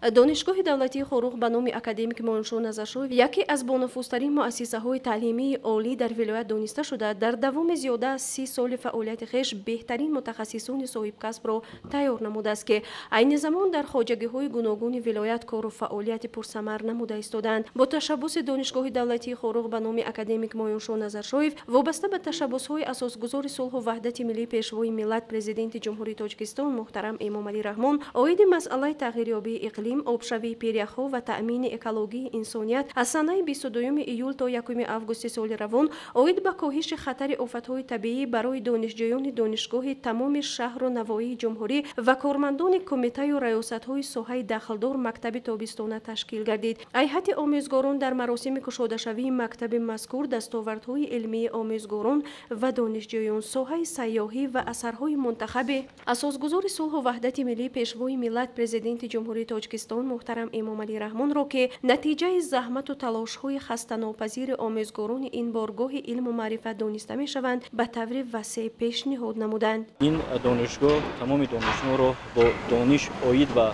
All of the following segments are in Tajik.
Донишгоҳи давлатии Хоруғ ба номи академик Моиншоҳ Назаршоев яке аз бонуфузтарин муассисаҳои таълимии олӣ дар вилоят дониста шуда, дар давоми зиёда аз 30 соли фаъолияти хеш беҳтарин мутахассисони соҳибкасбро тайёр намудааст, ки айни замон дар хоҷагиҳои гуногуни вилоят кору фаъолияти пурсамар намуда истодаанд. Бо ташаббуси Донишгоҳи давлатии Хоруғ ба номи академик Моиншоҳ Назаршоев вобаста ба ташаббусҳои асосгузори сулҳу ваҳдати миллӣ, Пешвои миллат, Президенти Ҷумҳурии Тоҷикистон муҳтарам Эмомалӣ Раҳмон оиди масъалаи тағйирёбии иқлим, обшавии пиряхҳо ва таъмини экологии инсоният аз санаи 22 июл то 1 августи соли равон оид ба коҳиши хатари офатҳои табиӣ барои донишҷӯёни донишгоҳи тамоми шаҳру навоии ҷумҳурӣ ва кормандони кумитаю раёсатҳои соҳаи дахлдор мактаби тобистона ташкил гардид. Ҳайати омӯзгорон дар маросими кушодашавии мактаби мазкур дастовардҳои илмии омӯзгорон ва донишҷӯён, соҳаи сайёҳӣ ва асарҳои мунтахаби асосгузори сулҳу ваҳдати миллӣ, Пешвои миллат, Президенти Ҷумҳурии Тоҷикистон муҳтарам Эмомалӣ Раҳмонро, ки натиҷаи заҳмату талошҳои хастанопазири омӯзгорони ин боргоҳи илму маърифат дониста мешаванд, ба таври васеъ пешниҳод намуданд. Ин донишгоҳ тамоми донишҷӯёнро бо дониш оид ба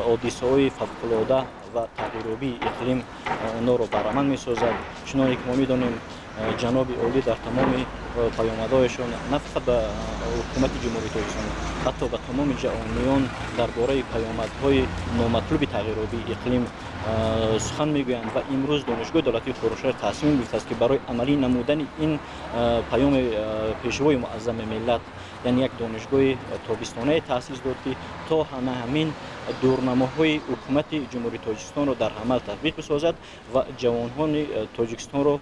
ҳодисаҳои фавқулода ва тағйирёбии иқлим онҳоро баҳраманд месозад. Чуноне ки мо медонем, ҷаноби олӣ дар тамоми паёмадҳояшон на фақат ба ҳукумати Ҷумҳурии Тоҷикистон, ҳатто ба тамоми ҷаҳониён дар бораи паёмадҳои номатлуби тағйирёбии иқлим сухан мегӯянд ва имрӯз Донишгоҳи давлатии Хоруғшаҳр тасмим гирифтааст, ки барои амалӣ намудани ин паёми Пешвои муаззами миллат, яъне як донишгоҳи тобистонае таъсис дод, ки то ҳама ҳамин дурнамоҳои ҳукумати Ҷумҳурии Тоҷикистонро дар амал татбиқ бисозад ва ҷавонҳони Тоҷикистонро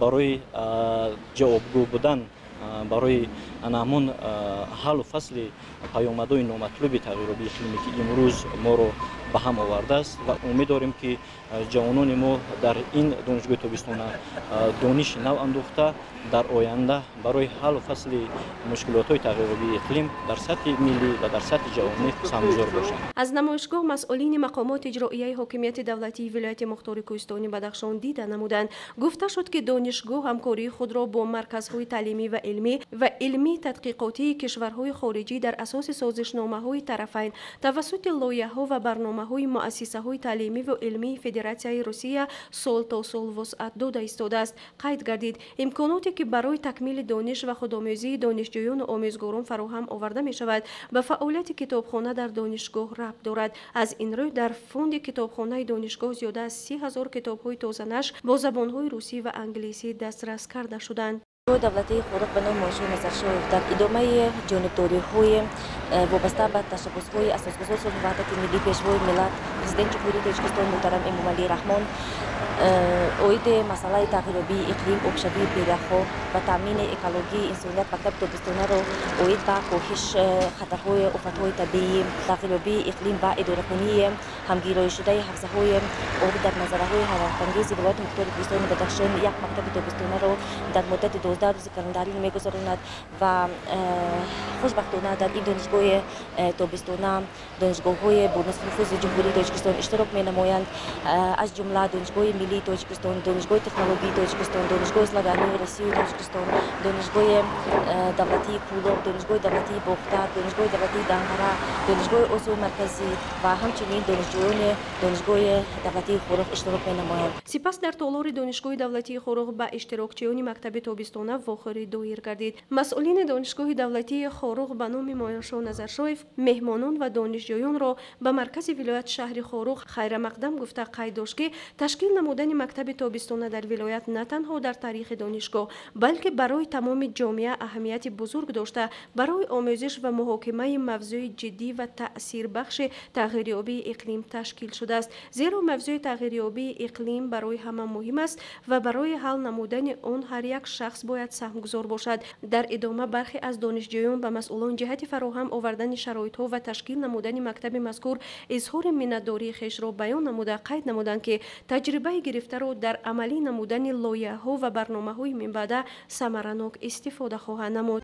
барои ҷавобгӯ будан барои ҳамон ҳаллу фасли паёмадҳои номатлуби тағйирёбии иқлиме, ки имрӯз моро ба ҳам овардааст. Ва умед дорем, ки ҷавонони мо дар ин донишгоҳи тобистона дониши нав андӯхта, дар оянда барои ҳаллу фасли мушкилотҳои тағйирёбии иқлим дар сатҳи миллӣ ва дар сатҳи ҷаҳонӣ саҳмгузор бошанд. Аз намоишгоҳ масъулини мақомоти иҷроияи ҳокимияти давлатии вилояти мухтори Кӯҳистони Бадахшон дида намуданд. Гуфта шуд, ки донишгоҳ ҳамкории худро бо марказҳои таълимӣ ва илмӣ ва илмии тадқиқотии кишварҳои хориҷӣ дар асоси созишномаҳои тарафайн тавассути лоиҳаҳо ва барномаҳои муассисаҳои таълимӣ ва илмии Федератсияи Русия сол то сол вусъат дода истодааст. Қайд гардид, имконоте, ки барои такмили дониш ва худомӯзии донишҷӯёну омӯзгорон фароҳам оварда мешавад, ба фаъолияти китобхона дар донишгоҳ рабт дорад. Аз ин рӯй дар фонди китобхонаи донишгоҳ зиёда аз 30 000 китобҳои тозанашр бо забонҳои русӣ ва англисӣ дастрас карда шуданд. Давлатии Хоруғ ба номи Моиншоҳ Назаршоев дар идомаи ҷонибдориҳои вобаста ба ташаббусҳои асосгузори сулҳу ваҳдати миллӣ, Пешвои миллат, Президенти Ҷумҳурии Тоҷикистон муҳтарам Эмомалӣ Раҳмон оиди масъалаи тағйирёбии иқлим, обшавии пиряхҳо ва таъмини экологии инсоният мактаби тобистонаро оид ба коҳиш хатарҳои офатҳои табиӣ, тағйирёбии иқлим ва идоракунии ҳамгироишудаи ҳавзаҳои об дар манзараҳои ҳайратангези вилояти мухтори Кӯҳистони Бадахшон як мактаби тобистонаро дар муддати 12 рӯзи календарӣ мегузаронад ва хушбахтона дар ин донишгоҳи тобистона донишгоҳҳои бонуфузи Ҷумҳурии Тоҷикистон иштирок менамоянд, аз ҷумла Донишгоҳи миллии Тоҷикистон, Донишгоҳи технологии Тоҷикистон, Донишгоҳи славянии Россияи Тоҷикистон, Донишгоҳи давлатии Кӯлоб, Донишгоҳи давлатии Бохтар, Донишгоҳи давлатии Данғара, Донишгоҳи Осиёи Марказӣ ва ҳамчунин донишҷӯёни Донишгоҳи давлатии Хоруғ иштирок менамоянд. Сипас дар толори Донишгоҳи давлатии Хоруғ ба иштирокчиёни мактаби тобистона вохӯрӣ доир гардид. Масъулини Донишгоҳи давлатии Хоруғ ба номи Моиншоҳ Назаршоев меҳмонон ва донишҷӯёнро ба маркази вилоят, шаҳри Хоруғ, хайрамақдам гуфта, қайд дошт, ки ташкил намудани мактаби тобистона дар вилоят на танҳо дар таърихи донишгоҳ, балки барои тамоми ҷомеа аҳамияти бузург дошта, барои омӯзиш ва муҳокимаи мавзӯи ҷиддӣ ва таъсирбахши тағйирёбии иқлим ташкил шудааст. Зеро мавзӯи тағйирёбии иқлим барои ҳама муҳим аст ва барои ҳал намудани он ҳар як шахс бояд саҳмгузор бошад. Дар идома бархе аз донишҷӯён ба масъулон ҷиҳати фароҳам овардани шароитҳо ва ташкил намудани мактаби мазкур изҳори миннатдории хешро баён намуда, қайд намуданд, ки таҷрибаи гирифтаро дар амалӣ намудани лоиҳаҳо ва барномаҳои минбаъда самаранок истифода хоҳанд намуд.